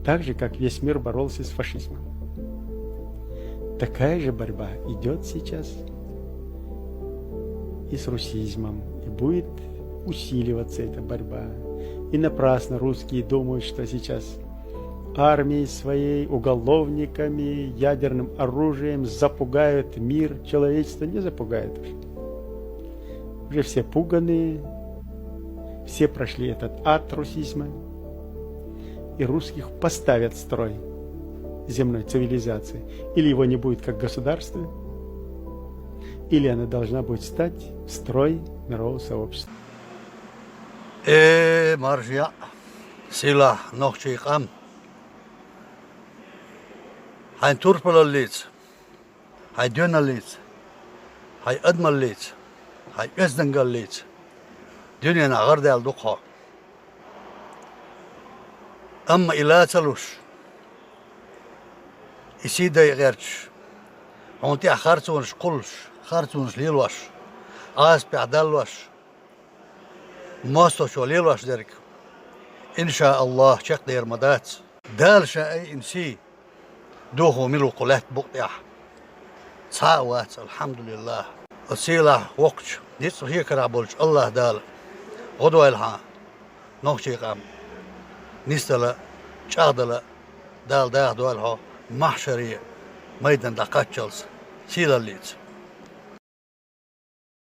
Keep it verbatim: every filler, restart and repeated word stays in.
Так же, как весь мир боролся с фашизмом. Такая же борьба идет сейчас и с русизмом, и будет усиливаться эта борьба. И напрасно русские думают, что сейчас армией своей, уголовниками, ядерным оружием запугают мир, человечество. Не запугают уже. Уже все пуганые, все прошли этот ад русизма, и русских поставят в строй земной цивилизации. Или его не будет как государства, или она должна будет стать в строй мирового сообщества. Э, маржа, сийлахь нохчий къам. Хьайн турпалаллица, хьайн доьналлица, хьайн адамаллица, хьайн оьздангаллица дуьненахь гӀардаьлла ду-кх хьо. Амма и ла ца луш, и сий дайа гӀерташ, хьуна тӀехь харцонаш кхуллуш, харцонаш лелош, Ӏазапехь даллош, мостагӀчо лелош дерг, иншааллахӀ, чекхдер ма дац. Дала Ша айина сий, дохо мила ву кху лаьтта букъа тӀехь? Цхьа а вац, алхьамдулиллахӀ. Оцу сийлахь воккхачу, ницкъ хьекарахь болчу АллахӀ Дала гӀо дойла хьан, нохчий къам, нисдала, чӀагӀдала, Дала даха дойла хьо махьшаре майдан дӀакхаччалц сийлаллица.